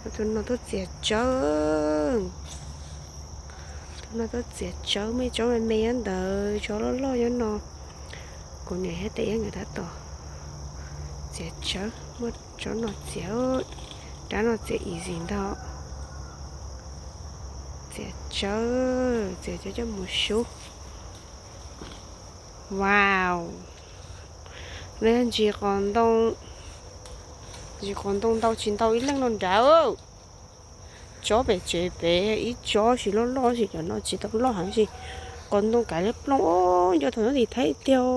Tus no tuaj txiav tsawb. Tus no tuaj txiav tsawb, muaj ib tsob me me nyob ntawd, tsob loj loj nyob no. Kuv niam thiab tais iab nkawd tab tom txiav tsawb, muab tsob no txiav, rab no txiav easy ntag. Txiav tsawb, txiav tsawb coj mus sub. Wow, no yog ntsis qos ntoo, ntsis qos ntoo ntau tsis ntau ib leej no nrad. Tsob pem tsev pem ib tsob tsis loj loj, tsis cov no tsis tau loj heev, tsis qos ntoo kav liab ploog. Nco thaum nyob tim Thaib tiag,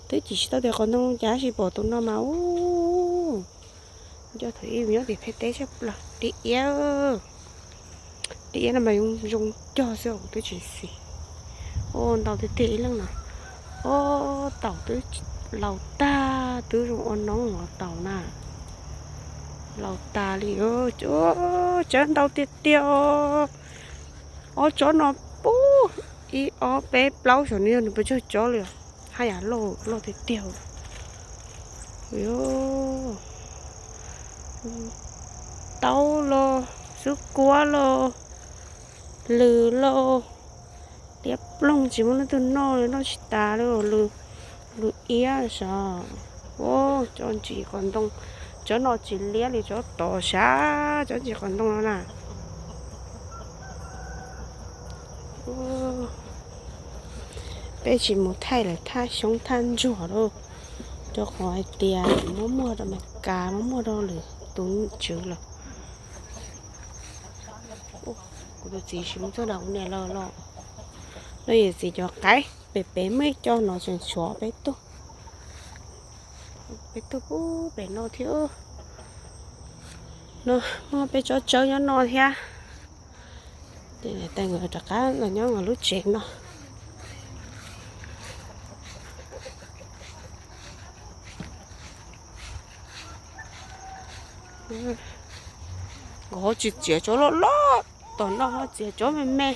twb cim tsis tau tias qos ntoo cas tsis pom tus no mas ub. Nco thaum ub nyob tim Thaib teb tshaj plaws. Dib iab, dib iab no mas zoo cog xwb, kuv twb tsis xis. Ua ntau tiag tiag ib leej no. Ob, taum twb laus tag, twb zoo ua noob los taum na. Laus tas li. Tsawb ntau tiag tiag. Ob tsob no pub ib ob peb plaub saum no yog nws puas tsawg tsob li os. Haj yam loj, loj tiag tiag. Taub los, xub kuab los, lws los, liab ploog tsis muaj leej twg noj li, noj tsis tas li. Lws, lws iab sav. Ua tsob ntsis qos ntoo, tsob no tsis liab li tsob tod sav, tsob ntsis qos ntoo no na. Peb tsis mus thaij lawv thaj xyoob thaj ntsuag lauj, rau qhov hais tias muab muag rau Meskas, muab muag rau lwm tus tswv lawm. Kuv tus txiv tsis mus txog nram kuv niam lawv los. No yawm txiv cov qaib, pem pem muaj ib co no tseem tshuav peb tug, peb tug pub pem no thiab. No muaj peb tsob tsawb nyob no thiab. Ces niam tais nkawd rov qab los nyob nkawd lub tsev no. Nkawd ho tsis txiav tsob loj loj, tom no ho txiav tsob me me.